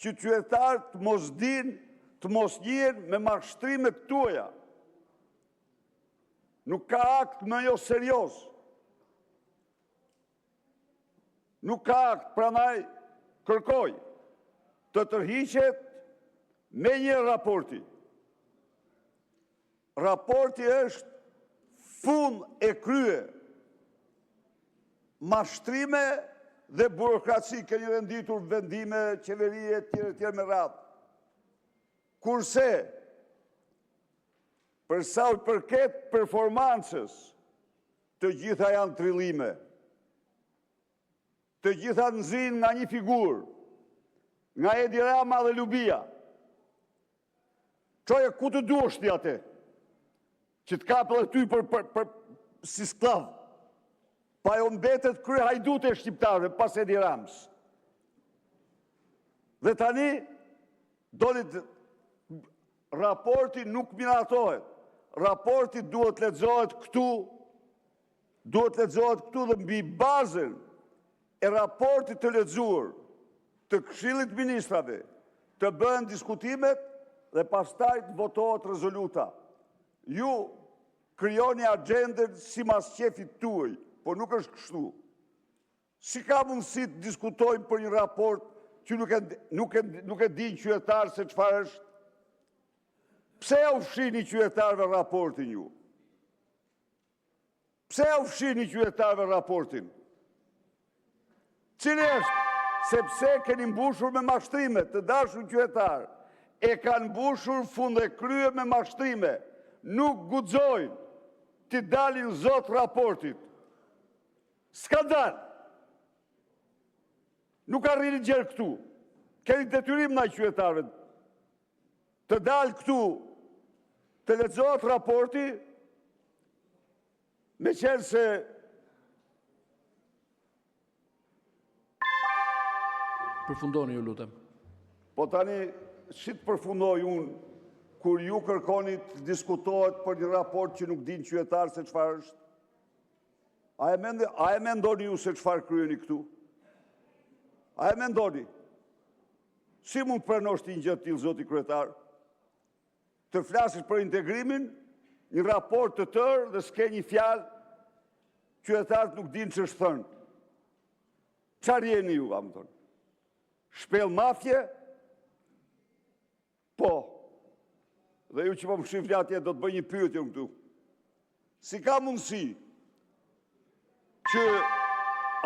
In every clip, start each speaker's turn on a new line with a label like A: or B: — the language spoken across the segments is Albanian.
A: Që qytetarët të mos dinë, të mos njihen me mashtrimet tuaja. Nuk ka akt më joserioz. Nuk ka akt. Prandaj, kërkoj të tërhiqet menjëherë raporti. Raporti është fund e krye mashtrime dhe burokraci. Keni renditur vendime qeverie e të tjera me radhë. Kurse, për sa i përket performancës, të gjitha janë trillime, të gjitha nxijnë nga një figurë, nga Edi Rama dhe lubia. Çoje ku të duash ti atë, që të kap edhe ty si skllav, por ajo mbetet kryehajdutja e shqiptarëve pas Edi Ramës. Dhe tani doni të... Raporti nuk miratohet. Raporti duhet të lexohet këtu, duhet të lexohet këtu dhe mbi bazën e raportit të lexuar të Këshillit të Ministrave të bëhen diskutimet dhe pastaj të votohet rezoluta. Ju krijoni agjendën sipas qejfit tuaj, por nuk është kështu. Si ka mundësi të diskutojmë për një raport që nuk e, nuk e, nuk e dinë qytetarët se çfarë është? Pse ua fshihni qytetarëve raportin ju? Pse ua fshihni qytetarëve raportin? Cili është? Sepse e keni mbushur me mashtrime, të dashur qytetarë. E kanë mbushur fund e krye me mashtrime. Nuk guxojnë t'i dalin zot raportit. Skandal! Nuk arrini deri këtu. Keni detyrim ndaj qytetarëve të dalë këtu, të lexohet raporti, meqenëse...
B: Përfundoni, ju lutem!
A: Po tani, si të përfundoj unë, kur ju kërkoni të diskutohet për një raport që nuk e dinë qytetarët se çfarë është? A e, mend, a e mendoni ju se çfarë kryeni këtu? A e mendoni? Si mund të pranosh ti një gjë të tillë, zoti kryetar? Të flasësh për integrimin, një raport të tërë dhe s'ke një fjalë, qytetarët nuk dinë ç'është thënë. Çfarë jeni ju, më thoni? Shpellë mafie? Po. Dhe ju që po më shihni atje, do të bëj një pyetje unë këtu. Si ka mundësi që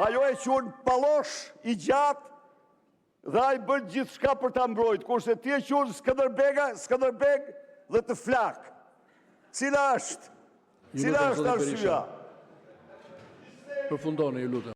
A: ajo e quan pallosh i gjatë dhe ai bën gjithçka për ta mbrojtur, kurse ti e quan Skënderbega, Skënderbeg dhe të flak. Cila është? Cila është arsyeja?
B: Përfundoni, ju lutem.